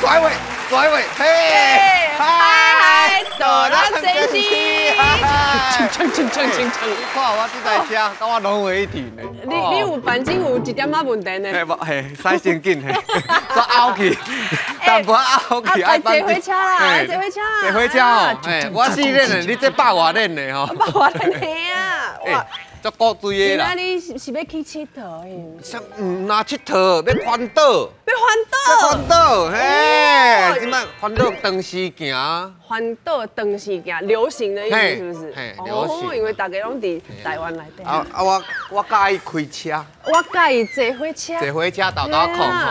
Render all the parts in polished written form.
甩尾，甩尾，嘿，嗨，导览先生，冲冲冲冲冲！看我這台車，佮我融為一體呢。你有鈑金有一點仔問題呢？嘿，無嘿，駛先緊嘿，煞拗去，淡薄仔拗去。愛坐火車啦，愛坐火車。坐火車哦，嘿，我四輪的，你這百外輪的吼。百外輪的啊！哇，足古錐的啦。今仔你是欲去𨑨迌的？啥？毋若𨑨迌，欲環島。欲環島。環島，嘿，這擺環島長時行。環島長時行，流行的意思是不是？嘿，流行。因為大家攏佇台灣內底。啊啊！我佮意開車。我佮意坐火車。坐火車豆豆控吼。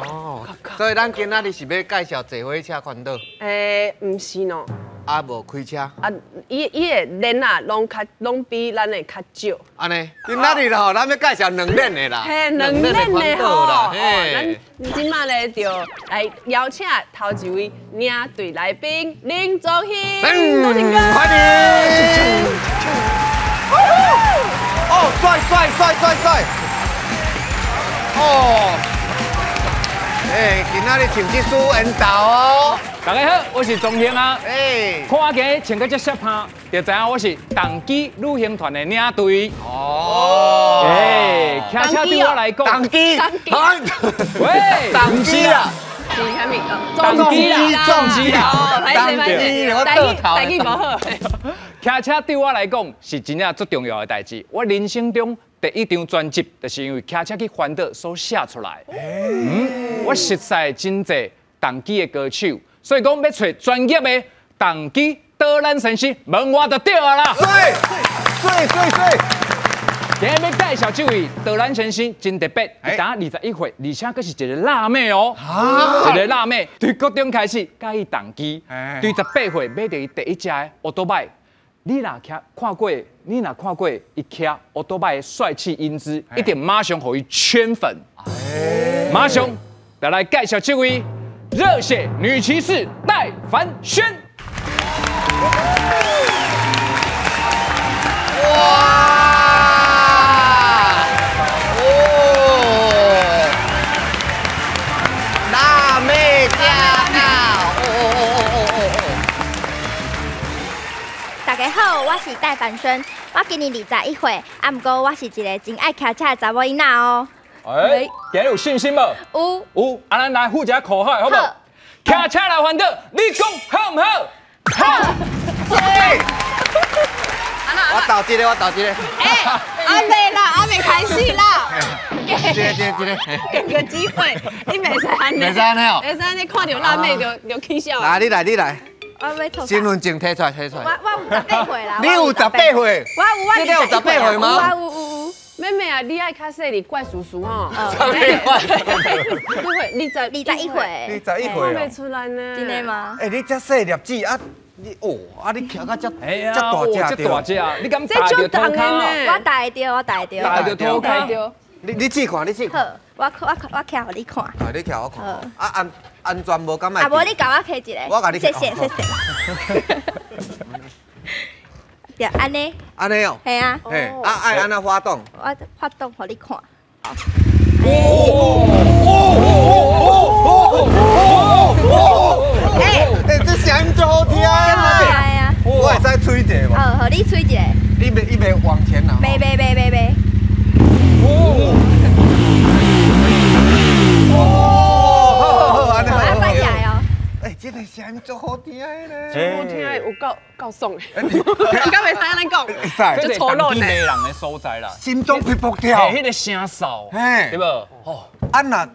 哦。所以咱今仔日是欲介紹坐火車環島。欸，毋是喏。啊，無開車。啊，伊伊的輪啊，攏較攏比咱的較少。按呢，今仔日吼，咱欲介紹兩輪的啦。嘿，兩輪的吼。咱這擺咧就來邀請頭一位領隊來賓林宗興，宗興哥，歡迎。哦，帥帥帥帥帥。哦。欸，今仔日穿這束緣投哦。大家好，我是宗興啊。欸，看我今日穿甲這攝拍，就知影我是重機旅行團的領隊。哦。欸，騎車對我來講，重機，喂，重機啊。是啥物？重機啦，重機啦。哦，歹勢歹勢，台語台語無好。騎車對我來講是真正足重要的代誌。我人生中第一張專輯，就是因為騎車去環島所寫出來。嗯，我熟悉真濟重機的歌手，所以講欲揣專業的重機導覽先生，問我就對啊啦。對對對對。今日欲介紹這位導覽先生真特別，伊今21歲，而且閣是一个辣妹哦。一个辣妹，對國中開始佮意重機，對18歲買著伊第一隻的歐多擺。你若騎看過，你若看過伊騎歐多擺的帥氣英姿，一定馬上予伊圈粉。馬上就來介紹這位熱血女騎士戴凡萱。哇！哦！辣妹駕到！哦哦哦哦哦哦！大家好，我是戴凡萱，我今年21歲，啊，毋過我是一个真愛騎車的查某囡仔哦。欸，今日有信心無？有。有，啊，咱來呼一下口號，好無？騎車來環島，你講好毋好？好。我投這个，我投這個。欸，還未啦，還未開始啦。這個、這個、這個。給個機會，你袂使按呢。袂使按呢哦。袂使按呢，看著辣妹就起笑。來，你來，你來。我欲創。身份證提出來，提出來。我有18歲啦。你有18歲？我有，我你有18歲嗎？有有有。妹妹啊，你愛較細膩怪叔叔吼。啥物怪？ 21歲。21歲。看袂出來呢。真的嗎？欸，你這細粒子啊！你哦，啊你騎甲遮遮大隻，遮大隻，你敢踏著塗跤？我踏會著，我踏會著。踏著塗跤。你試看，你試看。好，我騎予你看。啊，你騎我看。啊安全帽敢愛？啊，無你共我提一个。我共你。謝謝謝謝。對，按呢。按呢哦。嘿啊。嘿，啊愛按怎發動？我發動予你看。哦哦哦哦哦哦哦！欸，這聲音足好聽啊！我會使吹一下無？好，予你吹一下。你袂，伊袂往前啦？袂袂袂袂袂。哦！哦！好好好，按呢好。啊，快起來哦！欸，這個聲音足好聽的咧，足好聽的，有夠夠爽的。你敢袂使按呢講？會使。就粗魯呢。迷人的所在啦。心中噗噗跳。彼个聲哨，對無？哦，啊若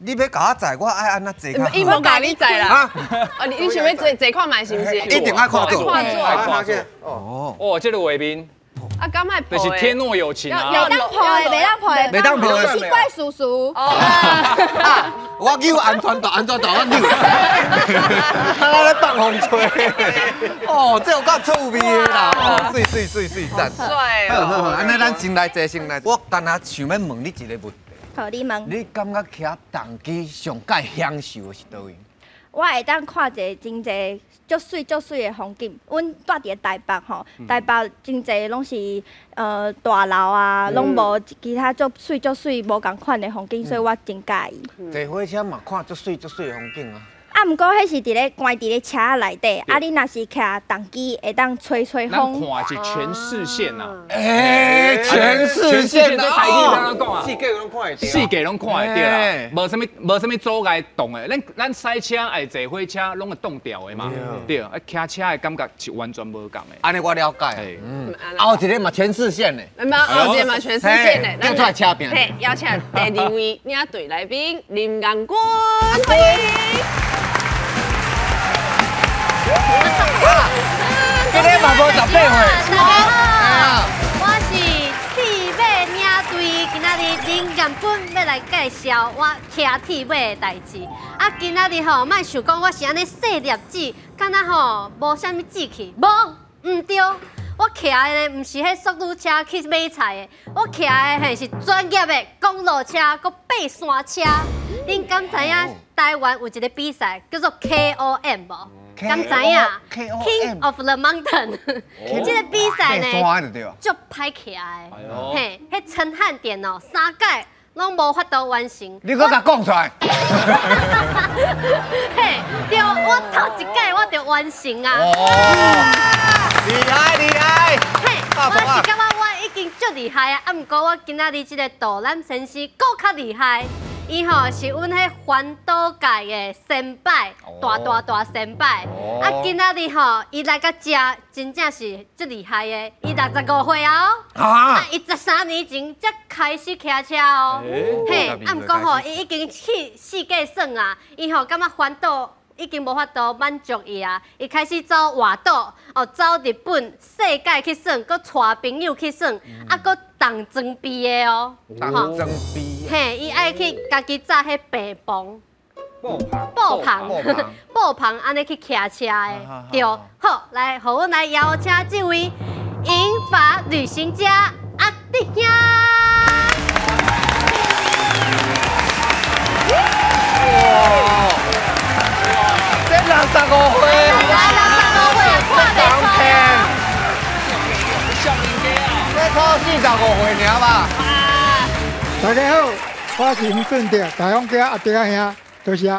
你欲共我載，我愛按怎坐較好？伊無共你載啦。啊，你想欲坐坐看覓是毋是？一定愛看做。看做。看做。哦。哦，這个畫面。啊，敢愛就是天若有情啊！袂當抱的，袂當抱的，袂當抱的，是怪叔叔。啊！我扭安全帶，安全帶我扭。他咧放風吹。哦，這有夠趣味的啦！哦，媠媠媠媠讚。帥好好好，按呢咱先來坐，先來。我敢若想欲問你一个問題。好，你問。你感覺騎重機上蓋享受的是佗位？我會當看一个真濟足媠足媠的風景。阮蹛佇咧台北吼，台北真濟攏是大樓啊，攏無其他足媠足媠無仝款的風景，所以我真佮意。坐火車嘛，看足媠足媠的風景啊。啊，毋過彼是佇咧關佇咧車仔內底，啊，你若是騎重機，會當吹吹咱風。看是全視線啊，欸，全視線這台語按怎講啊？四界攏看會著。四界攏看會著啦，無啥物阻礙動的。咱駛車愛坐火車，攏會擋掉的嘛。對，啊，騎車的感覺是完全無仝的。按呢我了解。嗯，後一個嘛全視線的。沒有，後一個嘛全視線的。叫出來車拼。嘿，邀請第二位領隊來賓林彥君，歡迎。今日嘛無18歲。大家好，我是鐵馬領隊，今仔日林彥君欲來介紹我騎鐵馬的代誌。啊，今仔日吼，莫想講我是按呢細粒子，敢若吼無啥物志氣，無，毋對，我騎的呢，毋是彼速度車去買菜的，我騎的嘿是專業的公路車，閣爬山車。恁敢知影台灣有一個比賽叫做 KOM 無？敢知影？King of the Mountain，這個比賽呢，足歹騎的，嘿，彼陳漢典哦，三屆攏無法度完成。你閣共講出來？嘿，對，我頭一屆我就完成啊！厲害厲害！嘿，我是感覺我已經足厲害啊，啊，毋過我今仔日這個導覽先生閣較厲害。伊吼是阮彼環島界的先輩，大大大先輩。啊，今仔日吼，伊來到遮，真正是足厲害的。伊65歲啊，啊，伊13年前才開始騎車哦。嘿，啊，毋過吼，伊已經去世界耍啊，伊吼感覺環島已經無法度滿足伊啊，伊開始走外島，哦，走日本、世界去耍，閣帶朋友去耍，啊，閣當裝備的哦，當裝備。嘿，伊愛去家己紮彼白篷、布篷、布篷，按呢去騎車的，對，好，來，予阮來邀請這位銀髮旅行家阿弟兄。這65歲，65歲，看袂出來。少年家啊，這差45歲爾吧？大家好，我是黃俊德，大風家阿弟仔兄，多謝。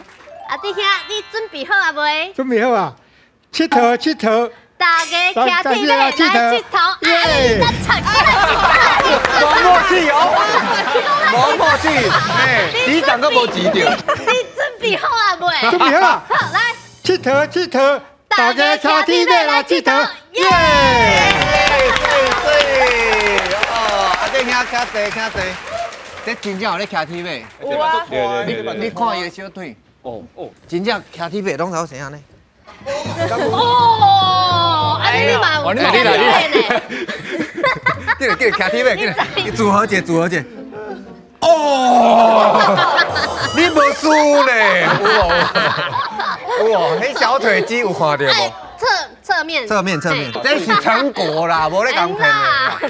阿弟兄，你準備好啊未？準備好啊！𨑨迌𨑨迌，大家騎鐵馬來𨑨迌，耶！無默契哦，無默契，哎，局長閣無錢著。你準備好啊未？準備好啊！好，來，𨑨迌𨑨迌，大家騎鐵馬來𨑨迌，耶！對對，哦，阿弟兄，請坐，請坐。這真正有咧騎鐵馬，有啊。你看伊的小腿，哦哦，真正騎鐵馬攏頭成按呢。哦，按呢你嘛有騎鐵馬呢？緊來緊來騎鐵馬，緊來，你組合者組合者。哦，你無輸呢？有哦，有哦，彼小腿肌有看著無？側面，側面，側面，這是成果啦，無咧共騙的。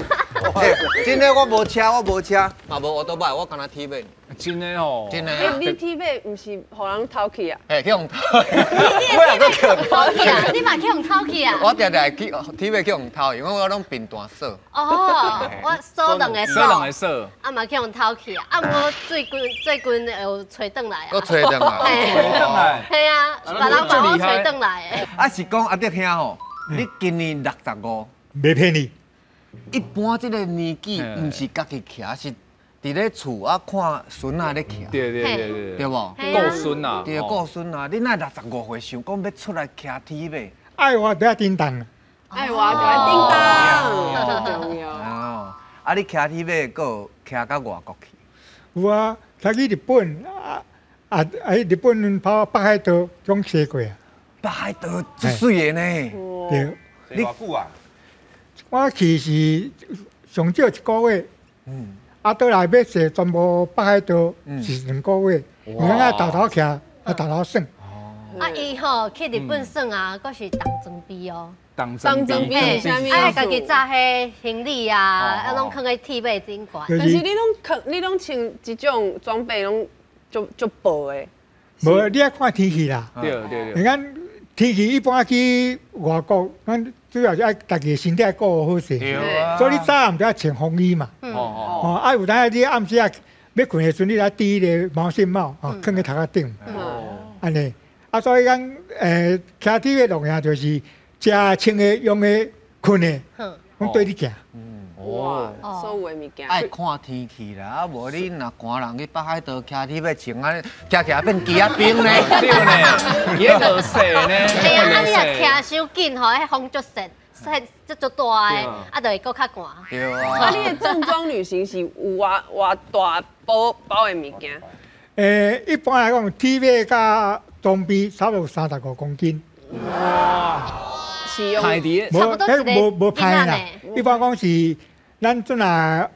真的，我無車，我無車，嘛無歐多拜，我干焦鐵馬。真的哦，真的。你鐵馬毋是予人偷去啊？嘿，去予偷。我也閣去偷去啊！你嘛去予偷去啊？我定定去鐵馬去予偷，因為我攏貧惰鎖。哦，我鎖兩个鎖兩个鎖。啊嘛去予偷去啊！啊，毋過最近最近又揣轉來啊。閣揣轉來。揣轉來。嘿啊，別人嘛我揣轉來的。啊是講阿德兄吼，你今年65，袂騙你。一般這個年紀，毋是家己騎，是佇咧厝啊看孫仔咧騎。對對對對，對無？顧孫啊，對，顧孫啊！你哪65歲想講欲出來騎鐵馬？愛活就愛叮當。愛活就愛叮當，重要。哦，啊！你騎鐵馬，閣有騎到外國去？有啊，才去日本啊啊！日本跑北海道總騎過啊。北海道足媠的呢。對。你偌久啊？我去是上少一個月，啊，倒來欲踅全部北海道是2個月，因為愛沓頭騎，啊沓頭耍。啊，伊吼去日本耍啊，閣是當裝備哦。當裝備是啥物？愛家己紮彼行李啊，啊，攏囥佇鐵馬頂懸。但是你攏穿，你攏穿這種裝備攏足薄的，無，你愛看天氣啦。對對對。你看天氣一般去外國，咱主要是愛家己身體愛顧好勢。所以你早暗就愛穿風衣嘛。哦。啊，有當你暗時啊欲睏的時陣，你來戴彼個毛線帽，哦，囥佇頭殼頂。按呢，啊，所以講，騎鐵馬露營就是食、穿的、用的、睏的，攏綴咧行。哇，所有的物件。愛看天氣啦，啊無你若寒人去北海道騎鐵馬穿按呢，騎起來變枝仔冰呢？對呢，伊咧落雪呢。對啊，啊你若騎傷緊吼，彼風足搧，搧這足大的，啊就會閣較寒。對啊。啊，你的重裝旅行是有偌偌大包包的物件？一般來講，鐵馬佮裝備差不多有35公斤。哇！是用，無，彼無無歹啦。一般講是，咱陣啊，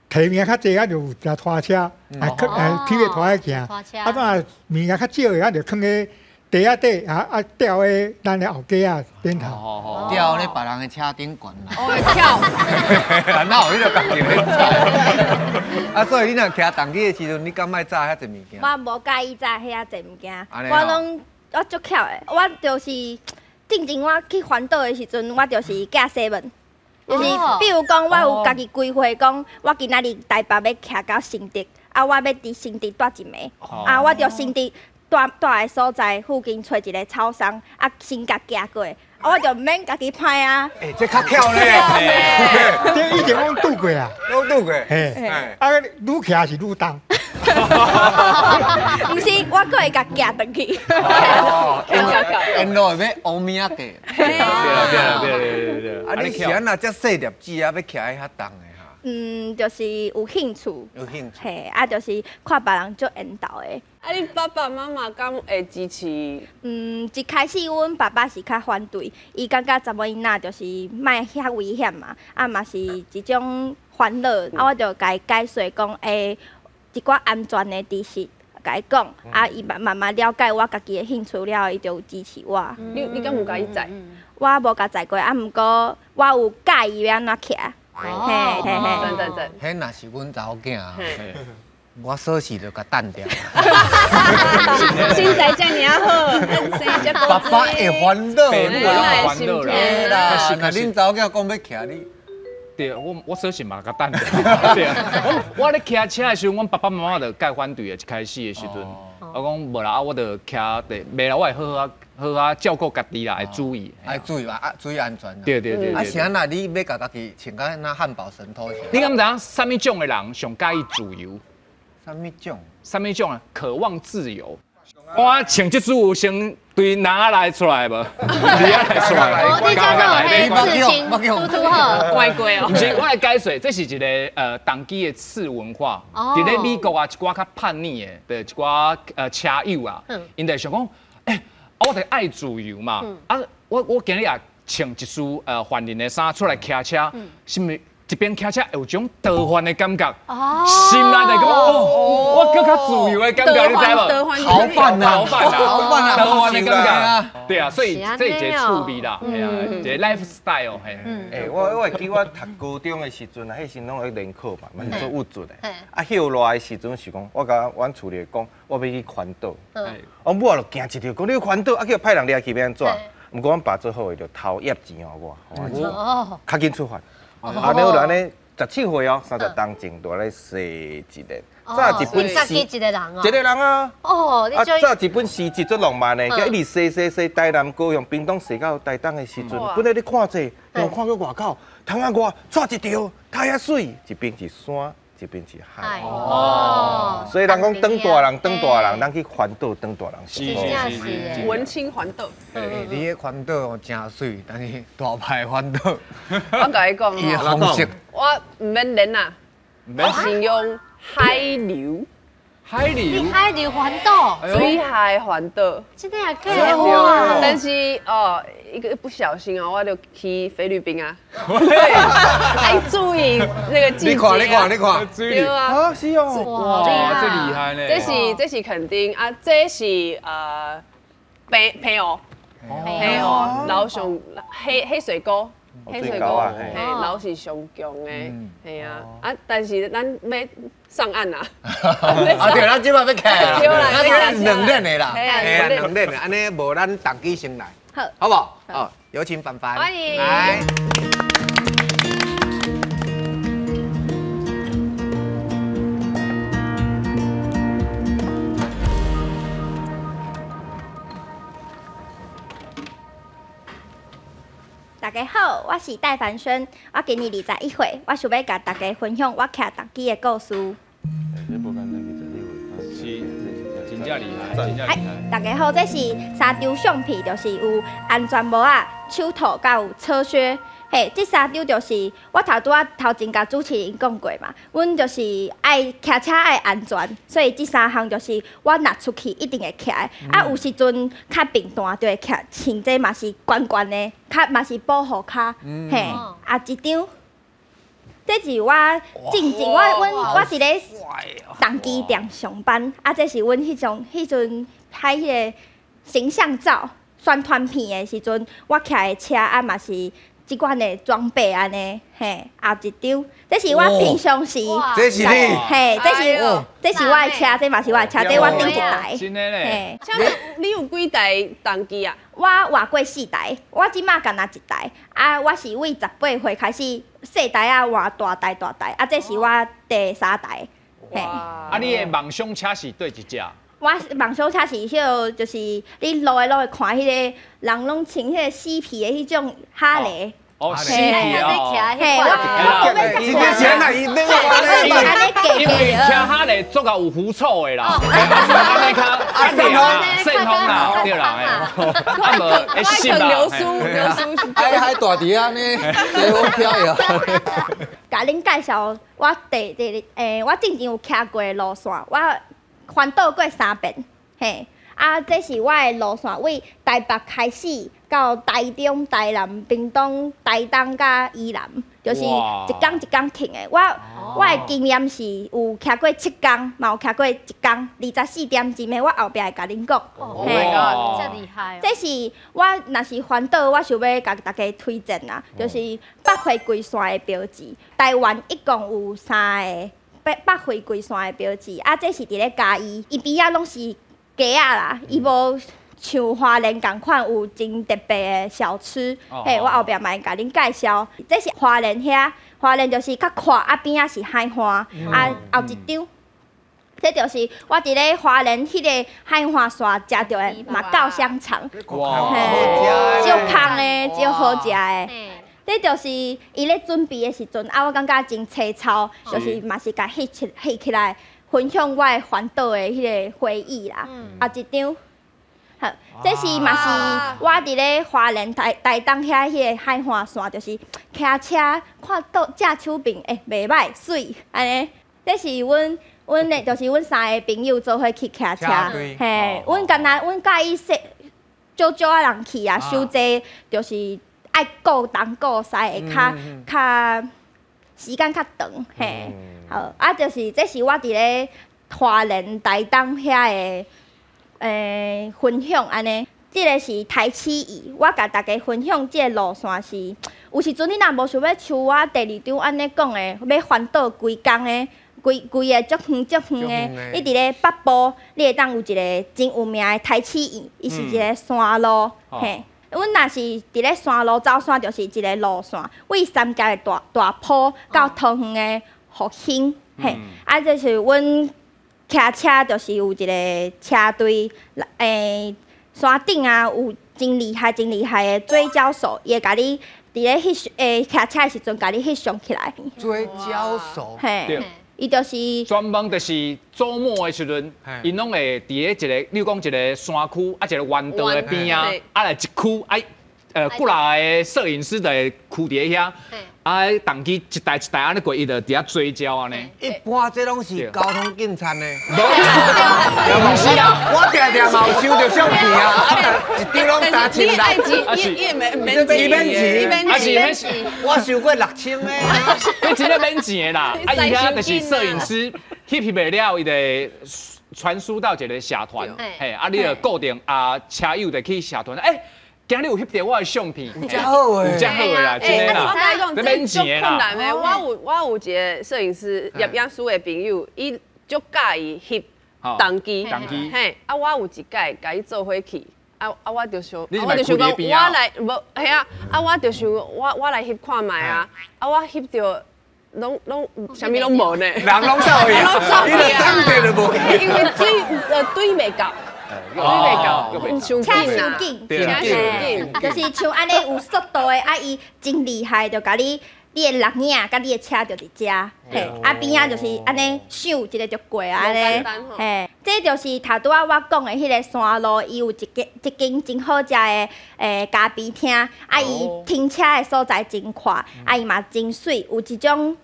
提物件較濟，咱就有一拖車，啊，鐵馬拖去行。啊，陣啊物件較少的，咱就囥佇袋仔底，啊啊吊佇咱的後架仔頂頭。吊咧別人的車頂懸啦。哦，跳。哪有彼個工程咧？啊，所以你若騎重機的時陣，你敢愛載遐濟物件？我無佮意載遐濟物件，我攏我足巧的，我就是。進前我去環島的時陣，我就是寄西門，就是比如講，我有家己規劃講，我今仔日台北欲騎到新竹，啊，我欲佇新竹蹛一暝，啊，我就新竹蹛蹛的所在附近揣一個草叢，啊，先共行過，啊，我就毋免家己歹啊。欸，這較巧咧，這以前攏拄過啊，攏拄過，嘿，啊，愈騎是愈重。毋是，我閣會共行轉去。沿路會欲烏物仔過。對啦對啦對對對。啊，你是按怎遮細粒子啊，欲騎遐重的哈？嗯，就是有興趣。有興趣。嘿，啊，就是看別人足緣投的。啊，你爸爸媽媽敢會支持？嗯，一開始阮爸爸是較反對，伊感覺查某囡仔就是莫遐危險嘛，啊嘛是一種煩惱，啊，我就共伊解說講，欸，一寡安全的知識，共伊講，啊，伊慢慢慢了解我家己的興趣了後，伊就有支持我。你敢有共伊載？我無共載過，啊，毋過我有教伊欲按怎騎。嘿嘿嘿，讚讚讚。彼若是阮查某囝，我鎖匙就共擲掉。身材遮爾好，生這爸爸會煩惱，煩惱啦。若恁查某囝講欲騎你。對，我鎖匙嘛共擲掉。對啊，我咧騎車的時陣，阮爸爸媽媽就較反對的，一開始的時陣，我講無啦，我就騎的，袂啦，我會好好好好照顧家己啦，會注意，愛注意啊，注意安全。對對對。啊，是按怎你欲共家己穿甲若漢堡神偷？你敢知影啥物種的人上佮意自由？啥物種？啥物種啊？渴望自由。我穿這組有先對哪來出來無？你來出來。哦，你叫做刺青，拄拄好，怪怪哦。毋是，我來解說，這是一個重機的次文化。佇咧美國啊，一寡較叛逆的，對一寡車友啊，𪜶就想講，欸，我就愛自由嘛，啊，我今日也穿一束凡人的衫出來騎車，是毋是？一邊騎車會有種逃犯的感覺，心內就感覺哦，我閣較自由的感覺，你知無？逃犯啊，逃犯啊，逃犯啊，逃犯的感覺。對啊，所以這是一個趣味啦，係啊，一個 lifestyle 嘿。欸，我會記我讀高中的時陣啊，彼時攏咧聯考嘛，嘛是做鬱卒的。啊，歇熱的時陣是講，我共阮厝裡講，我欲去環島。我母仔就驚一跳，講你去環島，啊叫派人掠去欲按怎？毋過阮爸做好，伊就偷掖錢予我，我較緊出發。啊，你就按呢17歲哦，30冬前就按呢踅一个，早一本詩，一个人哦，一个人啊，哦，啊，早一本詩集足浪漫的，佮一直踅踅踅台南、高雄、屏東踅到台東的時陣，本來咧看冊，用看到外口，窗仔外掣一條，太遐媠，一邊是山，一邊是海。哦，所以人講長大人，長大人，咱去環島長大人。是是是，文青環島。你彼環島哦真媠，但是大牌環島。我共你講，伊的方式，我毋免練啊，我是用海流。海流，你海流環島，水海環島，真的啊，假哇！但是哦，一個不小心哦，我就去菲律賓啊，愛注意那個季節。你看，你看，你看，對啊，啊是哦，哇，這厲害呢！這是肯定啊，這是澎湖，澎湖老上黑水溝，黑水沟啊，嘿，老是上强的，嘿啊，啊，但是咱欲上岸啦。啊对，咱这摆欲起来啦，咱两练的啦，嘿啊，两练的，按呢无咱重机先来，好，好无？哦，有请凡凡，欢迎，来。大家好，我是戴凡轩，我今年21岁，我想欲共大家分享我骑重机的故事。是，真正厉害，真正厉害。大家好，这是3张相片，就是有安全帽仔、手套，佮有车靴。嘿，这3张就是我头拄仔头前共主持人讲过嘛，阮就是爱骑车爱安全，所以这3项就是我若出去一定会骑的。啊，有时阵较平淡就会骑，穿这嘛是悬悬的，较嘛是保护跤。嘿，啊一张，这是我进前我阮我伫咧重机店上班，啊，这是阮彼阵拍彼个形象照宣传片的时阵，我骑的车啊嘛是。这款的装备按呢，嘿，后一张，这是我平常时，这是你，嘿，这是我的车，这嘛是我的车，这我顶一台，真的咧。请问你有几台重机啊？我换过4台，我这马干焦1台，啊，我是为18岁开始细台仔换大台大台，啊，这是我第3台，嘿。啊，你的梦想车是佗一只？我梦想车是彼个，就是你路的路会看彼个人拢穿彼个死皮的彼种哈雷。哦，死皮哦。嘿，我今天是按怎伊免按呢因为骑哈雷足够有狐臭的啦，按呢较啊顺风啦，对啦，哎，啊无会湿啦。流苏，流苏，海海大伫按呢，随风飘摇。共恁介绍我第第我进前有骑过的路线，我。环岛过3遍，嘿，啊，这是我的路线，为台北开始到台中、台南、屏东、台东佮宜兰，就是一工一工停的。我的经验是有骑过7工，嘛有骑过1工，24点钟的，我后壁会共恁讲。哦，这厉害！这是我若是环岛，我想欲共大家推荐啦，就是北回归线的标志。台湾一共有3个。北回归线的标志，啊，这是伫咧嘉义，伊边仔拢是街仔啦，伊无像花莲仝款有真特别的小吃。嘿，我后壁嘛会共恁介绍。这是花莲遐，花莲就是较阔，啊边仔是海岸，啊后一张，这就是我伫咧花莲彼个海岸线食著的马告香肠，嘿，足香的，足好食的。这就是伊咧准备的时阵，啊，我感觉真凄操，就是嘛是共翕起来，分享我的环岛的彼个回忆啦。啊，一张，好，这是嘛是我伫咧花莲台东遐彼个海岸线，就是骑车看到正手边，欸，袂䆀，媠，按呢。这是阮的，就是阮3个朋友做伙去骑车，嘿，阮干焦阮佮意说少少仔人去啊，伤济就是。爱顾东顾西，会较较时间较长，嘿，好，啊，就是这是我伫咧花莲、台东遐的分享按呢。这个是台七乙，我共大家分享这个路线是，有时阵你若无想欲像我第2张按呢讲的，欲环岛规工的，规规个足远足远的，你伫咧北部，你会当有一个真有名的台七乙，伊是一个山路，嘿。阮若是伫咧山路走山，就是一个路线，为三峡的大埔到桃园的复兴，嘿，啊，这是阮骑车，就是有一个车队，山顶啊有真厉害、真厉害的追焦手，伊会共你伫咧翕骑车的时阵，共你翕相起来。追焦手，嘿。伊就是专门就是周末的时阵，𪜶拢会伫咧一个，例如讲一个山区啊，一个弯道的边啊，啊来一区啊，几若个摄影师就会区伫咧遐，啊，重机一台一台按呢过，伊就伫遐追焦按呢。一般这拢是交通警察呢。无，是啊，我定定嘛有收著相片啊，啊，一张拢3000啦。你免免钱，免钱，我收过6000的，你真正免钱的啦。啊，伊遐就是摄影师翕翕袂了，伊就传输到一个社团，嘿，啊，你就固定啊，车友就去社团，欸。今日有翕著我的相片，有遮好的，有遮好的啦，真的啦。我共你讲，这足困难的。我有一个摄影师叶雅书的朋友，伊足佮意翕重机，嘿，啊，我有一摆共伊做伙去，啊啊，我就想，我就想讲，我来无，嘿啊，啊，我就想，我来翕看觅啊，啊，我翕著。攏攏啥物攏無呢，人攏走去，你就等者就無去，因為水對袂夠，對袂夠，車傷緊，車傷緊，就是像按呢有速度的，啊伊真厲害，就共你你的人影佮你的車就佇遮，嘿，啊邊仔就是按呢閃一个就過按呢，嘿，這就是頭拄仔我講的彼个山路，伊有一間一間真好食的咖啡廳，啊伊停車的所在真闊，啊伊嘛真媠，有一種。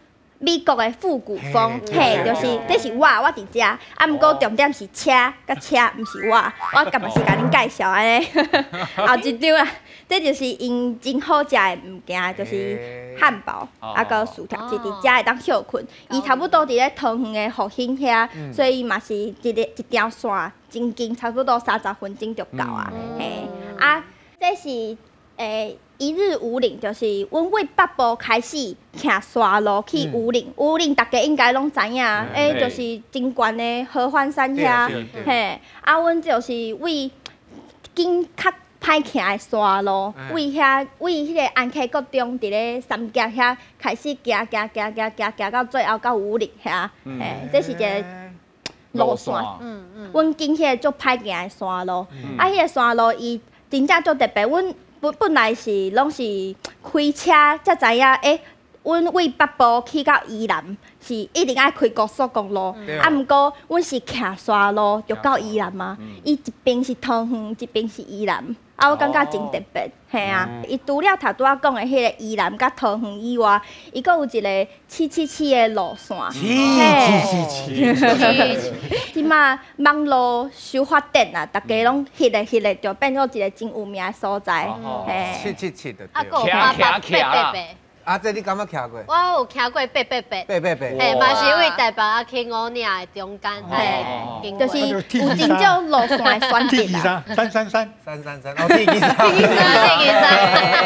美國的復古風，嘿，就是這是我，我佇遮，啊，毋過重點是車，佮車，毋是我，我敢嘛是共恁介紹按呢。後一張啊，這就是𪜶真好食的物件，就是漢堡，啊，閣薯條，是佇遮會當歇睏。伊差不多佇咧桃園的復興遐，所以嘛是一个一條線真近，差不多30分鐘就到啊。嘿，啊，這是一日武嶺就是阮對北部開始騎山路去武嶺，武嶺大家應該攏知影，就是真懸的合歡山遐，嘿，啊，阮就是為緊較歹行的山路，為遐為彼个安溪國中佇咧三峽遐開始行行行行行行到最後到武嶺遐，嘿，這是一个路線。阮經彼個足歹行的山路，啊，彼个山路伊真正足特別，阮。本來是攏是開車才知影，阮對北部去到宜蘭是一定愛開高速公路，啊，毋過阮是騎山路就到宜蘭嘛。伊一邊是桃園，一邊是宜蘭，啊，我感覺真特別，嘿啊。伊除了頭拄仔講的彼个宜蘭佮桃園以外，伊閣有一个777的路線。777。這馬網路修發展啊，大家攏翕咧翕咧，就變做一个真有名的所在。777的。啊，閣有888。啊，這你敢有騎過？我有騎過888。888。嘿，嘛是為台北啊去五嶺的中間，嘿，就是有真少路線的選擇啦。333。333，哦，鐵枝山。鐵枝山。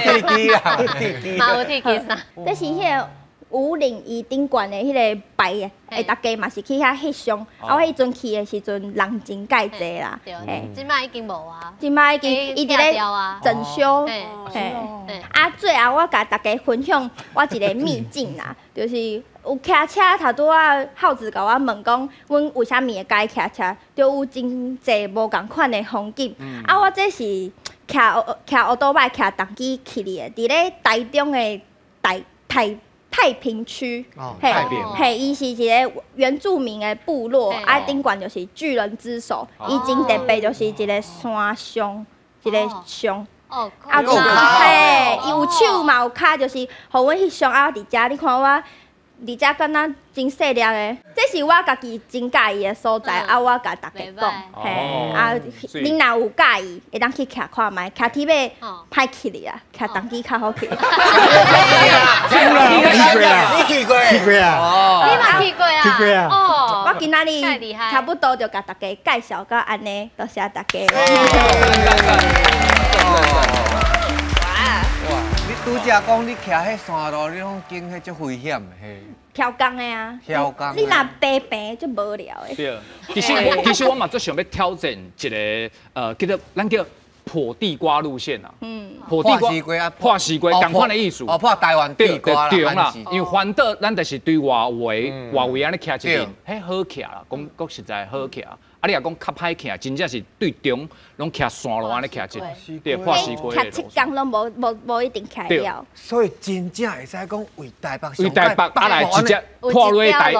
鐵枝啊，鐵枝。嘛有鐵枝山。這是彼个武嶺伊頂懸的彼个牌，大家嘛是去遐翕相。啊，我彼陣去的時陣人真蓋濟啦。對，這擺已經無啊。這擺已經伊佇咧整修。嘿，啊，最後我共大家分享我一个秘境啦，就是有騎車頭拄仔孝子共我問講，阮為啥物會佮意騎車？就有真濟無仝款的風景。啊，我這是騎騎烏多擺騎重機去的，佇咧台中的太平區，嘿，嘿，伊是一个原住民的部落，啊，頂懸就是巨人之手，伊真特別，就是一個山象，一個象，啊，嘿，伊有手嘛有跤，就是予阮翕相啊，佇遮你看我。佇遮敢若真細粒的，這是我家己真佮意的所在，啊，我共大家講，嘿，啊，恁若有佮意，會當去騎看覓，騎鐵馬歹去哩啊，騎重機較好去。你去過？去過啊！你嘛去過啊？去過啊！哦，我今仔日差不多就共大家介紹到按呢，多謝大家。你拄才講你騎彼山路，你攏經彼足危險的嘿。挑工的啊。挑工。你若白平就無聊的。對，其實我嘛足想欲挑戰一个叫做咱叫破地瓜路線啊。嗯。破地瓜。破西瓜，仝款的意思。哦，破台灣地瓜啦。因為環島咱就是對外圍，外圍按呢騎一陣，彼好騎啦，講講實在好騎。啊，你若講較歹騎，真正是對中攏騎山路按呢騎一，對，破西瓜。騎7工攏無一定騎了。所以真正會使講為台北，為台北啊來直接破落台，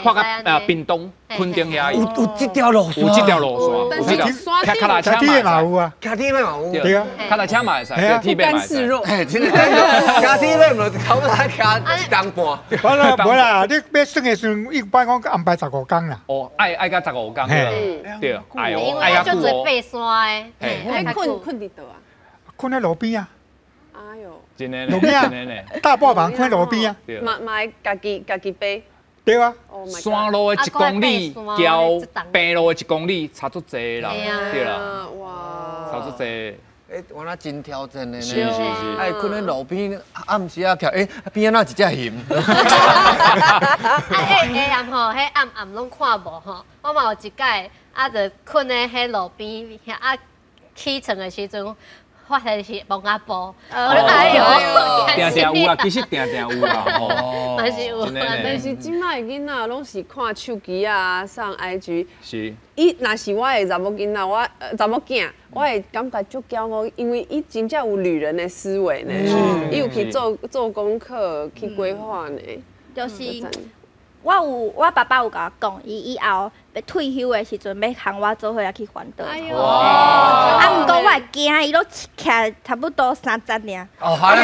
破到屏東、墾丁遐。有這條路線，有這條路線，但是騎腳踏車嘛有啊，騎鐵馬嘛有，對啊，腳踏車嘛會使，鐵馬嘛會使。嘿，真的，騎鐵馬毋就差不多騎一工半。無啦無啦，你欲算的時陣，一般講安排15工啦。哦，愛到15工。對，愛哦，因為足濟爬山的，你睏睏佇佗啊？睏佇路邊啊！哎喲，真的路邊啊，大脯房睏路邊啊。嘛嘛會家己家己爬。對啊。山路的1公里，交平路的1公里，差足濟啦，對啦。哇！差足濟。欸，原来真挑战的呢。是是是。哎，睏咧路边，暗时啊，徛，欸，边仔哪一只熊？啊，下暗吼，彼暗暗拢看无吼。我嘛有一摆，啊，就睏咧彼路边，啊，起床的时阵，发现是墓仔埔，我就哎呦，定定有啊，其实定定有啦，吼，嘛是有。但是这摆的囡仔拢是看手机啊，上 IG。是。伊若是我的查某囡仔，我查某囝，我会感觉足骄傲，因为伊真正有旅人的思维呢，伊有去做做功课，去规划呢。就是。我有，我爸爸有共我讲，伊以后欲退休的时阵，欲和我做伙来去环岛。啊，毋过我会惊，伊拢徛差不多30尔。哦，好啦，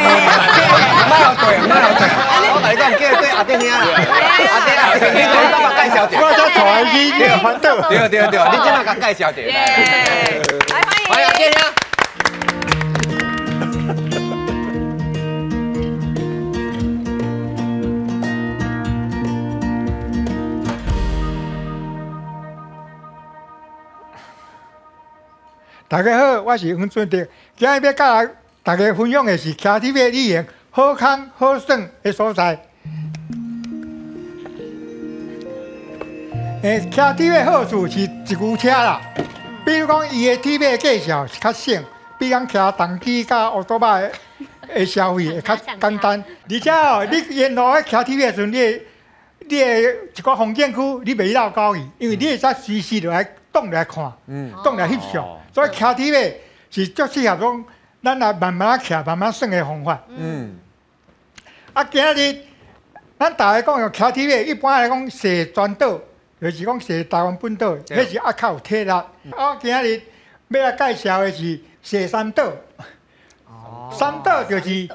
莫留对，莫留对。我共你讲，叫对阿弟兄啦，阿弟阿弟，你讲我介绍一下。我才带伊去环岛。对对对，你这马共介绍一下。来欢迎阿弟兄。大家好，我是黄俊德。今日欲佮大家分享的是骑铁马旅行好康好耍的所在。骑铁马好处是一牛车啦，比如讲伊的铁马价钱是较省，比咱骑重机佮乌托邦的消费会较简单。而且哦，你沿路咧骑铁马的时阵，你的一个风景区，你袂落狗去，因为你会使随时就来挡来看，挡来翕相。所以骑铁马是足适合讲，咱来慢慢骑、慢慢耍的方法。啊，今日咱大家讲用骑铁马，一般来讲踅全岛，就是讲踅台湾本岛，彼是较有体力。啊，今日欲来介绍的是踅三岛。三岛就是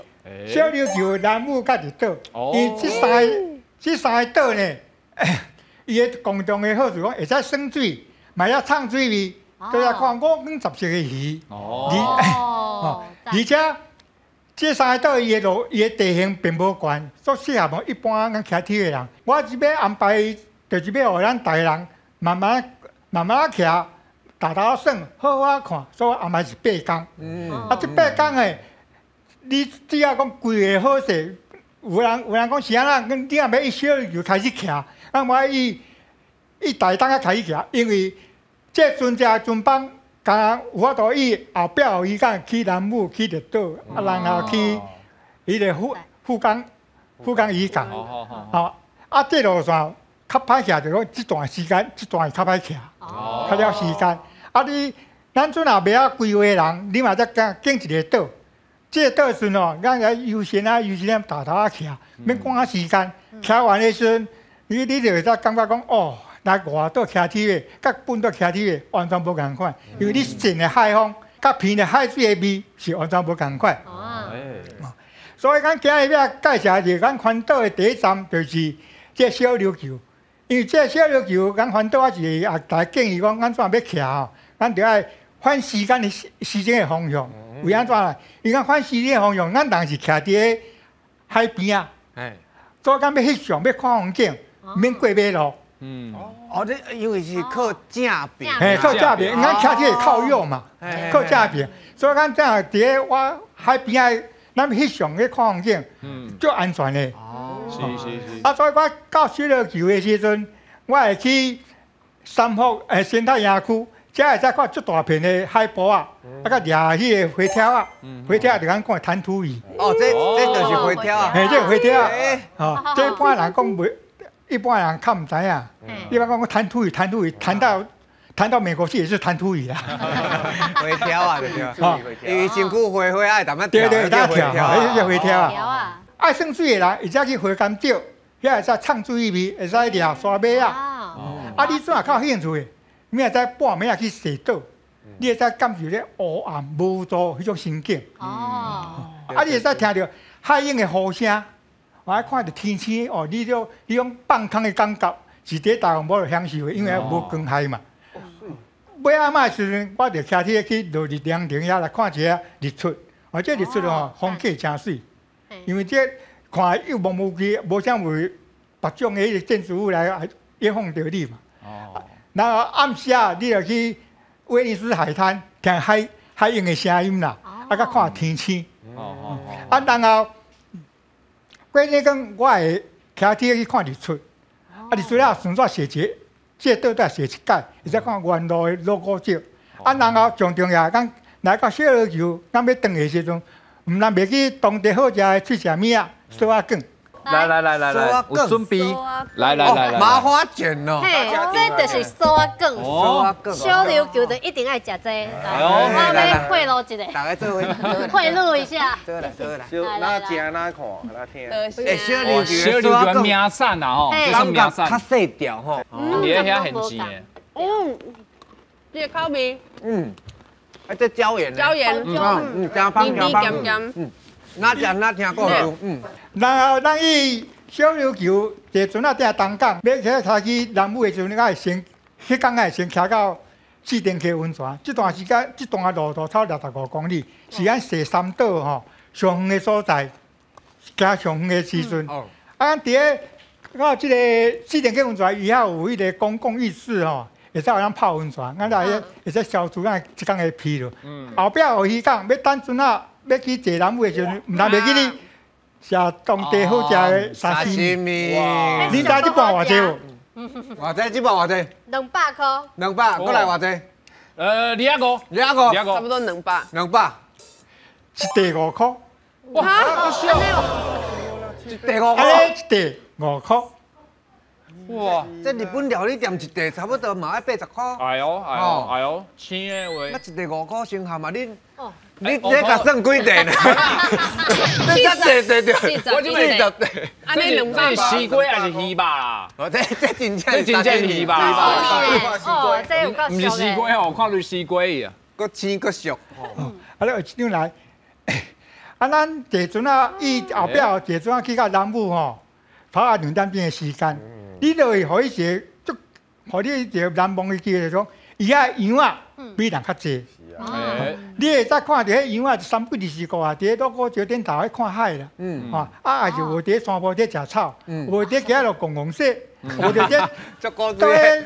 小琉球、兰屿佮绿岛。伊这三个岛呢，伊的共同的好处讲，会使耍水，嘛会唱水味。阁来看五光十色的鱼，而且这三个岛伊的路、伊的地形并无悬，足适合一般咱骑铁的人。我这欲安排，就是欲予咱大人慢慢慢慢骑，沓沓耍，好好看。所以我安排是8工。啊，这8工的，你只要讲规划好势，有人讲是按怎，你若欲一小就开始骑，啊，我伊大当才开始骑，因为。这船只船帮，敢有法度伊后壁有伊敢去南屿、去绿岛，啊，然后去彼个富冈渔港。哦，啊，这路线较歹骑，就讲这段时间，这段较歹骑，较了时间。啊，你咱阵若袂晓规划人，你嘛才拣一个岛。这个岛时阵哦，咱来悠闲啊，悠闲啊，沓沓仔骑，免赶时间。骑完的时阵，你就会使感觉讲哦。来外岛骑铁马，佮本岛骑铁马完全无仝款，因为你近的海风，佮鼻的海水的味是完全无仝款。所以咱今日欲介绍是咱环岛的第一站，就是这小琉球。因为这小琉球，咱环岛也是也大家建议讲，咱怎欲骑吼，咱就爱反时间的时间的方向。为按怎啦？因为咱反时间的方向，咱人是徛伫个海边仔，所以咱欲翕相，欲看风景，免过马路。哦，你因为是靠正边，嘿，靠正边，咱骑车会靠右嘛，靠正边，所以咱这样伫个我海边仔，咱翕相去看风景，足安全的。哦，是是是。啊，所以我到小琉球的时阵，我会去三福生态园区，才会使看足大片的海波啊，啊，佮掠彼个花跳仔，花跳仔就咱讲的弹涂鱼。哦，这就是花跳仔。嘿，这个花跳仔，哦，这一般人讲袂。一般人较毋知影，一般讲弹涂鱼，弹涂鱼，弹到美国去也是弹涂鱼啦。花跳啊，对对。因为身躯花花爱淡仔跳，对对，淡跳，彼叫花跳啊。爱耍水的人，会使去花甘蕉，遐会使唱水味，会使掠沙尾仔。啊，你怎若较有兴趣的，你会使半暝仔去踅岛，你会使感受咧黑暗无助彼种心境。哦。啊，你会使听著海鹰的呼声。我爱看著天星哦，你种你种放空的感觉是伫台湾无法享受的，因为无光害嘛。尾仔的时阵，我就骑车去落日凉亭遐来看一下日出。哦，这日出哦，风景真媠。因为这看又无无去，无啥物别种的彼个建筑物来影响著你嘛。哦。然后暗时啊，你就去威尼斯海滩听海海湧的聲音啦，啊，佮看天星。啊，然後過日講我會騎鐵去看日出，啊，日出了順煞踅一這個島底踅一擺，會使看沿路的鑼鼓石。啊，然後上重要，咱來到小琉球，咱欲轉的時陣，毋但袂去當地好食的喙食物仔，趖仔卷。來來來來來，有準備。來來來來，麻花卷哦，嘿，這就是趖仔卷。趖仔卷，小琉球就一定愛食這個。我欲賄賂一下，大家做伙賄賂一下。做來做來，哪食哪看哪聽。欸，小琉球小琉球名產啊吼，這是名產。較細條吼，佇咧遐現煎的。嗯，這個口味。嗯，啊，這椒鹽。椒鹽。嗯，加芳加芳。嗯。哪食哪聽故事，嗯。然後咱去小琉球坐船仔佇東港，欲去開去南武的時陣，愛先，彼工愛先騎到四重溪溫泉。這段時間，這段路途超65公里，是咱踅三島吼上遠的所在，行上遠的時陣。啊，咱佇咧到這個四重溪溫泉，伊遐有彼個公共浴室吼，會使予咱泡溫泉，咱來會使消除咱一工的疲勞。後壁有漁港，欲等船仔。欲去坐南武的時陣，毋通袂記你食當地好食的沙西米。你知這盤偌濟無？偌濟？這盤偌濟？200塊。200，閣來偌濟？25，25，差不多200。200，一塊5塊。哇，好俗！一塊5塊。啊，一塊5塊。哇，這日本料理店一塊差不多嘛愛80塊。哎喲，哎喲，哎喲，青的話。啊，一塊5塊先含啊，你。你這共算幾塊呢？這才對對對，我這邊按呢200。這是西瓜還是魚肉啦？哦，這真正這真正魚肉。哦，這有夠毋是西瓜哦，看著西瓜去啊。閣青閣俗。啊，你市長來，啊，咱坐船仔，伊後壁坐船仔去到南武吼，頭仔2點鐘的時間，你就會予伊一個足，予你一個難忘的記憶，就是講，伊遐羊仔比人較濟。你會使看著彼羊仔320箍啊，佇咧鑼鼓石頂頭咧看海啦，啊，也是無佇咧山坡底食草，無佇行落公共說，無佇咧倒咧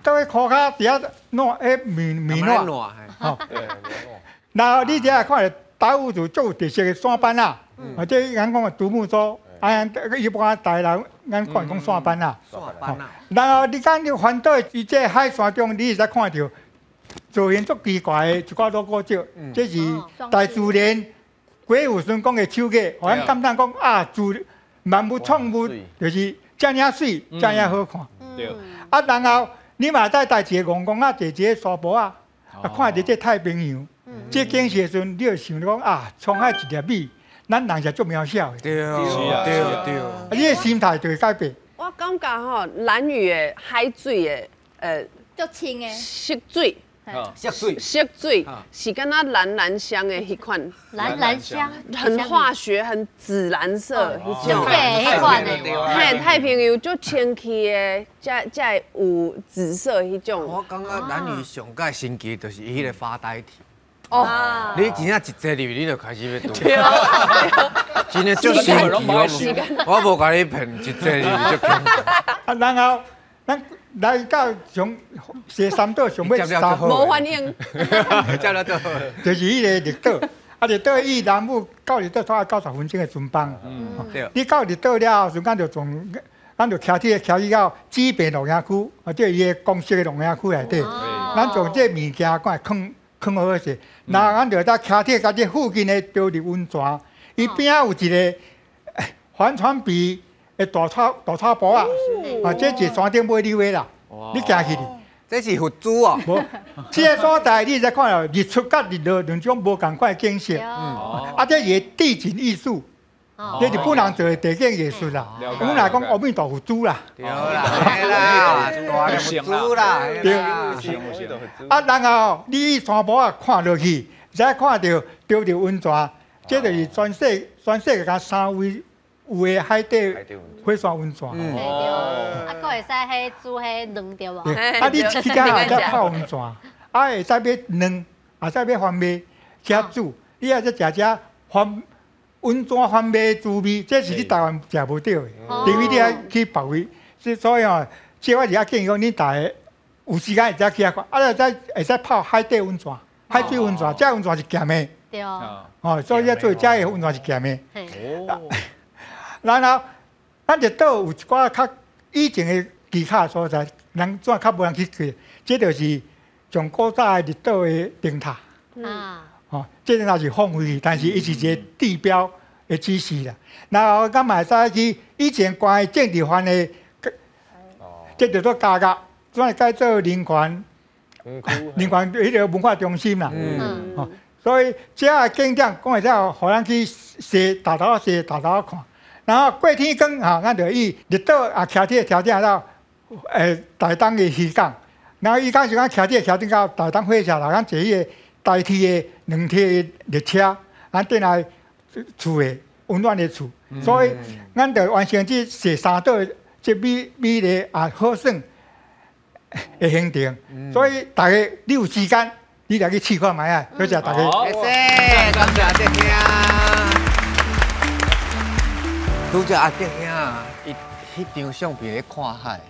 倒咧箍跤佇遐撋彼面面撋，吼。然後你遮看著達悟族足有特色的線板仔，啊，這咱講的獨木舟，啊，一般台南咱看講線板仔。然後你講你環島伊這海山中，你會使看著。造型足奇怪的一寡鑼鼓石，這是大自然鬼斧神工的手藝，予咱感嘆講啊，自萬物創物就是遮爾媠，遮爾好看。啊，然後你嘛再帶一個戇戇仔坐一個沙坡仔，啊，看著這太平洋，這景色的時陣，你就想講啊，滄海一粒米，咱人是足渺小的。對對對。啊，你的心態就會改變。我感覺吼，蘭嶼的海水的，足清的。色水。色水，色水是敢若藍蘭香的彼款，藍蘭香，很化學，很紫藍色彼種，對，彼款的，嘿，太平洋足清氣的，才才會有紫色彼種。我感覺蘭嶼上蓋神奇就是伊彼個發呆體。哦，你真正一坐入去，你就開始欲吐。真的足神奇，我無共你騙，一坐入去就恐怖。啊，然後咱。來到上踅三島上尾三，無反應，就是彼個綠島，啊綠島以南武到綠島大概90分鐘的船班。你到綠島了後，瞬間就從咱就騎鐵騎去到紫坪露營區，啊，這伊的公設的露營區內底，咱將這物件趕來囥囥好勢，然後咱就搭騎鐵到這附近的著入溫泉，伊邊仔有一個帆船皮的大草大草埔仔，啊，這是山頂尾溜的啦。你行去哩？這是佛珠哦。無，這個所在你會使看著日出佮日落兩種無仝款的景色。啊，這是地景藝術，這日本人做的地景藝術啦。阮來講阿彌陀佛珠啦。對啦，大佛珠啦。對。啊，然後你山坡仔看落去，才看著著入溫泉，這就是全世界敢三位有的海底火山溫泉。啊，閣會使彼煮彼卵對無？啊，你去遮會使泡溫泉，啊，會使買卵，也使買番麥，遮煮。你也使食遮番溫泉番麥滋味，這是你台灣食無著的，除非你愛去別位。所以吼，這我是較建議講，恁逐个有時間會使去遐看，啊，會使會使泡海底溫泉，海水温泉，这温泉是咸的。对。哦，所以这做这个温泉是咸的。哦。然后，咱绿岛有一寡较以前的其他所在，人怎较无人去去？这就是上古早的绿岛的灯塔。啊。哦，这灯塔是放废，但是伊是一个地标的指示啦。然后，咱嘛会使去以前关的政治犯的，这叫做监狱，转改做人权，人权彼个文化中心啦。嗯。哦，所以这个景点讲会使，予咱去踅大头踅大头看。然后过天光吼，咱就以绿岛啊，徛铁桥顶到台东的渔港，然后伊讲是讲徛铁桥顶到台东火车头，咱坐彼个台铁的两铁的列车，咱转来厝的温暖的厝。所以，咱就完成这踅三岛这美美丽啊好耍的行程。所以，大家你有时间，你来去试看觅啊！多谢大家。谢谢，感谢阿德兄。拄则阿德兄，伊彼张相片咧看海，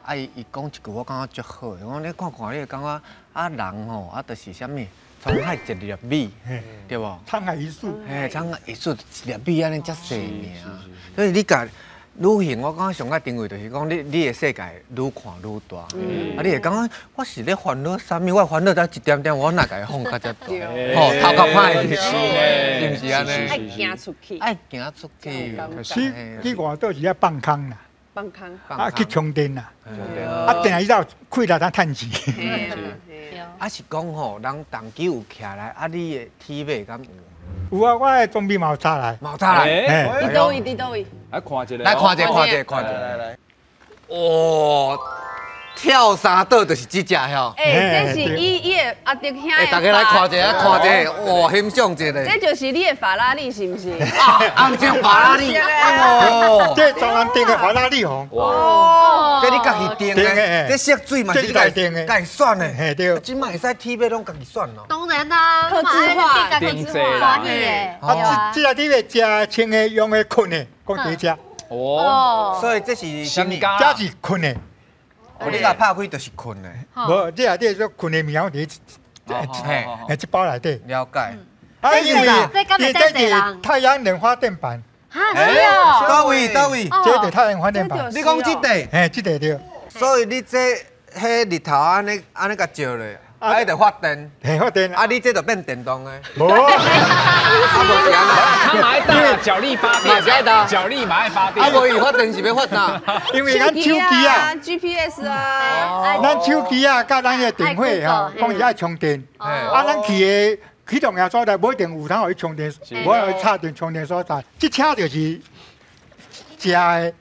啊伊伊讲一句我感觉足好的，我讲你看看，你会感觉啊人吼啊就是啥物，沧海一粒米，对无？沧海一粟，嘿，沧海一粟一粒米按呢遮细尔，所以你共旅行，我感觉上较定位就是讲，你的世界愈看愈大，啊，你会感觉我是咧烦恼啥物？我烦恼才一点点，我哪共伊放甲遮大？吼，头壳歹去，是毋是按呢？爱行出去，爱行出去。去外岛是爱放空啦，放空，啊去充电啦，啊定来以后开来才趁钱。啊是讲吼，人动机有起来，啊你的铁马敢有？有啊，我的装备嘛有插来，嘛有插来。伫佗位？伫佗位？来看一下，来看一下，看一下，看一下。来来。哇，跳三岛就是这只吼。欸，这是伊伊的阿德兄的。大家来看一下，看一下，哇，欣赏一下。这就是你的法拉利，是毋是？啊，红色法拉利。哦，这专人订的法拉利吼。哇，这你家己订的，这色水嘛是家己选的。嘿对。这摆会使铁马拢家己选咯。当然啦，客制化，定制啦。啊，这这个铁马食、穿的、用的、睏的，讲伫遮。哦，所以这是啥物？这是睏的。哦，你共拍开就是睏的。无，这内底说睏的物件伫这这包内底。了解。啊，因为这是太阳能发电板。哈，是哦。佗位？佗位？这是太阳发电板。你讲这块？嘿，这块对。所以你这彼日头按呢按呢共照咧。啊，伊就发电，嘿，发电。啊，你这就变电动的。无，啊，无是按呢。他嘛爱打脚力发电，嘛是爱打脚力嘛爱发电。啊，无伊发电是欲发啥？因为咱手机啊，GPS 啊，咱手机啊，佮咱个电话吼，讲是爱充电。啊，咱去的去重要所在，无一定有通予伊充电，无予伊插电充电所在。这车就是食的。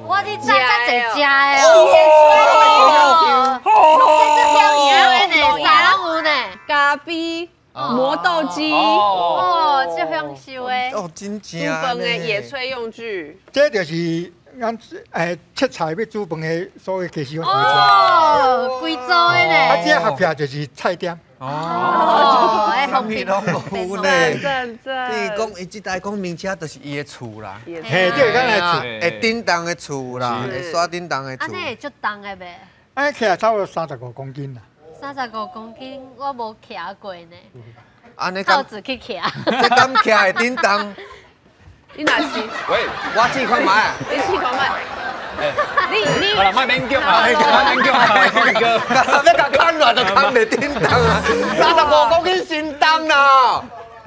我伫遮遮济食的哦，这是享受的呢，啥拢有呢，咖啡、磨豆机，哦，这享受的，哦，真正。煮饭的野炊用具，这就是咱切菜欲煮饭的所有家私。哦，规组的呢。啊，这合起来就是菜店。哦，啥物拢有呢。赞赞。你讲伊这台讲名车就是伊的厝啦，嘿，这个敢的厝，会叮当的厝啦，会刷叮当的厝。按呢会足重的袂？按呢起来差不多35公斤啦。35公斤，我无骑过呢。按呢？耗子去骑。这敢骑会叮当？你若是？喂，我试看觅。你试看觅。你好啦，莫勉强啊，莫勉强啊，哥，欲共砍落就砍袂叮当啊，35公斤伤重啦，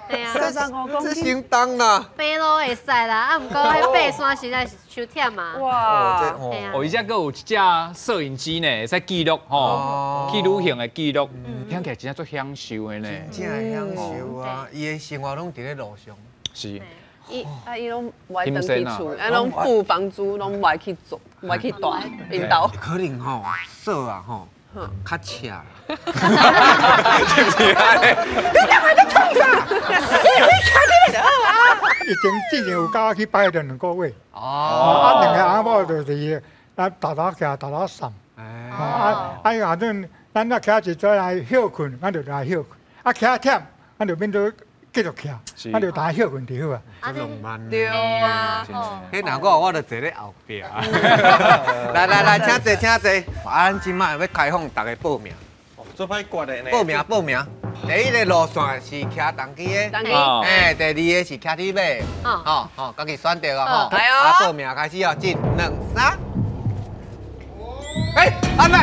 对啊，35公斤这伤重啦，爬路会使啦，啊，毋过彼爬山实在是伤忝啊。哇，哦，伊遮阁有一只摄影机呢，会使记录吼，去旅行的记录，听起来真正足享受的呢。真正享受啊，伊的生活拢伫咧路上。是。伊啊，伊拢无爱转去厝，啊，拢付房租，拢无爱去做，无爱去住𪜶兜。可能吼，锁啊吼，较赤。是不是？你干嘛在创啥？你你卡你就好啊。以前之前有教我去摆顿两个月。哦。啊，两个翁某就是咱沓沓徛，沓沓送。啊啊，反正咱若徛一阵来歇困，咱就来歇困。啊，徛忝，咱就变做。继续徛，啊，就打歇困就好啊。真浪漫。对啊。彼若我，我就坐咧后壁。来来来，请坐，请坐。啊，咱这摆欲开放逐家报名。做歹决的呢。报名报名。第一个路线是骑重机的，哎，第二个是骑铁马，吼吼，家己选择啊吼。啊，报名开始哦，一、两、三。哎，阿妹，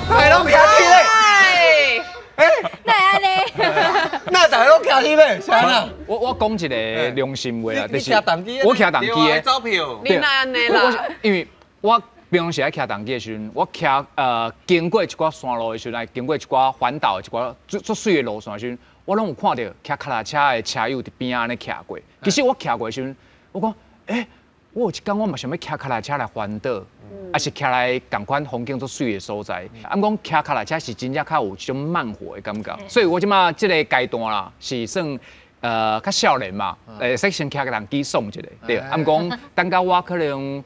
大家拢骑铁马。哎，哪会按呢？那大家拢骑铁马，是按怎？我讲一个良心话啦，就是我骑重机的，走票。你哪按呢啦？因为我平常时爱骑重机的时阵，我骑经过一寡山路的时阵，来经过一寡环岛的一寡足足媠的路线的时阵，我拢有看到骑脚踏车的车友伫边仔按呢骑过。其实我骑过的时阵，我讲，欸，我有一工我嘛想欲骑脚踏车来环岛，抑是骑来仝款风景足媠的所在。啊，毋过骑脚踏车是真正较有这种慢活的感觉，所以我这马这个阶段啦，是算较少年嘛，会使先骑个重机爽一下，对。啊，毋过等到我可能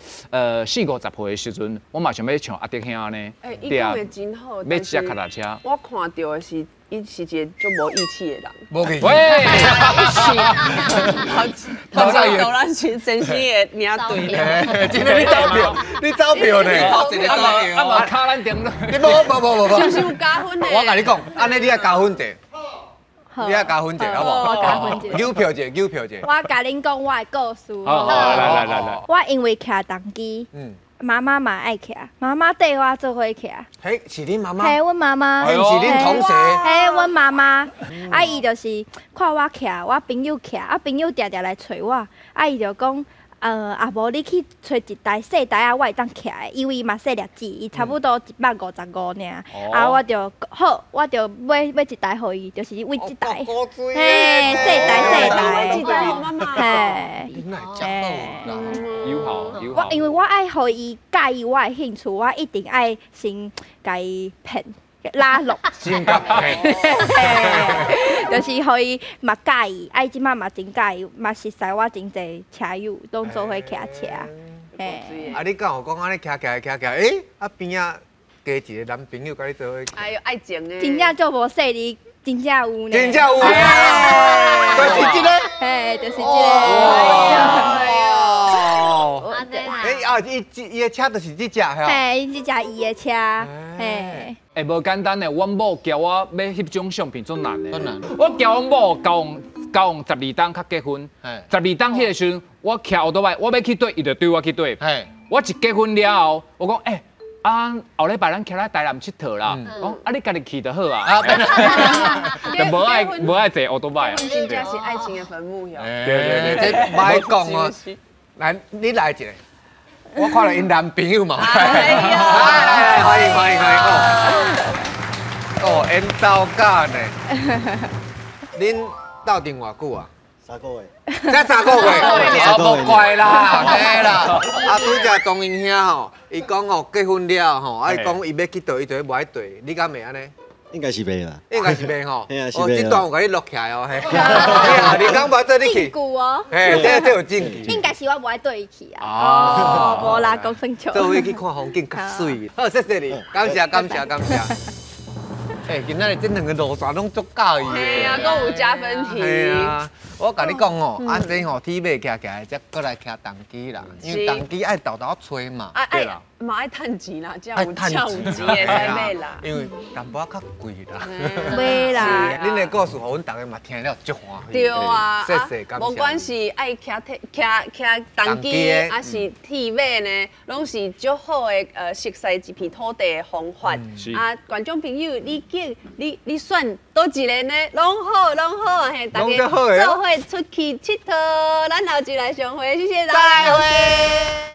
四五十岁的时阵，我嘛想欲像阿德兄按呢，对啊，伊讲得真好，欲骑脚踏车。我看到的是，伊是一个足无义气的人。无义气。喂，好，头咱是真心的领队。真的，你走票，你走票呢？啊嘛，卡咱顶。你无无无无无。是不是有加分的？我共你讲，按呢你爱加分者。你爱加分者，好无？我加分者。扭票者，扭票者。我共恁讲我的故事。好，来来来来。我因为骑重机，妈妈嘛爱骑，妈妈缀我做伙骑。嘿，是恁妈妈？嘿，阮妈妈。嘿，是恁同学？嘿，阮妈妈。啊，伊就是看我骑，我朋友骑，啊，朋友定定来揣我，啊，伊就讲，啊无你去揣一台细台仔，我会当骑的，因为伊嘛细粒子，伊差不多155尔。啊，我就好，我就买买一台予伊，就是为这台。嘿，细台细台。一台予妈妈。嘿。你哪会遮好啦？友好友好。我因为我爱予伊佮意我的兴趣，我一定爱先共伊骗拉拢。先共骗。就是予伊嘛佮意，啊伊这摆嘛真佮意，嘛熟似我真济车友，拢做伙骑车。嘿。啊，你敢有讲按呢骑骑骑骑，欸，啊边仔加一个男朋友佮你做伙？哎呦，爱情的。真正足无细腻，真正有呢。真正有。就是这个。嘿，就是这个。哦。欸啊，伊伊的车就是这只，嘿，伊这只伊的车，嘿。欸，无简单的，阮某交我欲翕这种相片足难的。我交阮某交往交往12冬才结婚，12冬彼个时阵，我骑欧多拜，我欲去缀，伊就缀我去缀。我一结婚了后，我讲欸，啊后礼拜咱骑来台南𨑨迌啦，讲啊你家己去就好啊。就无爱无爱坐欧多拜啊。真正是爱情的坟墓哟。对对对，这莫讲哦，来你来一个。我看著𪜶男朋友嘛，来来来，欢迎欢迎欢迎哦！哦，𪜶兜甲呢？恁斗阵偌久啊？ 3个月。才3个月，哦，无怪啦，嘿啦。啊，拄才庄英兄吼，伊讲吼结婚了吼，啊伊讲伊欲去佗，伊就无爱缀，你敢会按呢？应该是袂啦，应该是袂吼。嘿啊，是袂。这段有共你录起来哦，嘿。你讲无爱缀你去？证据哦。嘿，这有证据。应该是我无爱缀伊去啊。哦，无啦，讲耍笑。做伙去看风景较媠。好，谢谢你，感谢感谢感谢。欸，今仔日这两个路线拢足佮意的。嘿啊，阁有加分题。嘿啊，我共你讲哦，按这吼铁马骑起来，才阁来骑重机啦，因为重机爱沓沓揣嘛。对啦。嘛爱趁钱啦，才有才有钱会使买啦。因为淡薄仔较贵啦。买啦。恁的故事，予阮逐家嘛听了足欢喜。对啊，谢谢感谢。不管是爱骑铁骑骑重机，抑是铁马呢，拢是足好的熟悉这片土地的方法。啊，观众朋友，你拣你你选佗一个呢？拢好，拢好，嘿，大家做伙出去𨑨迌，咱后一来相会，谢谢大家。再会。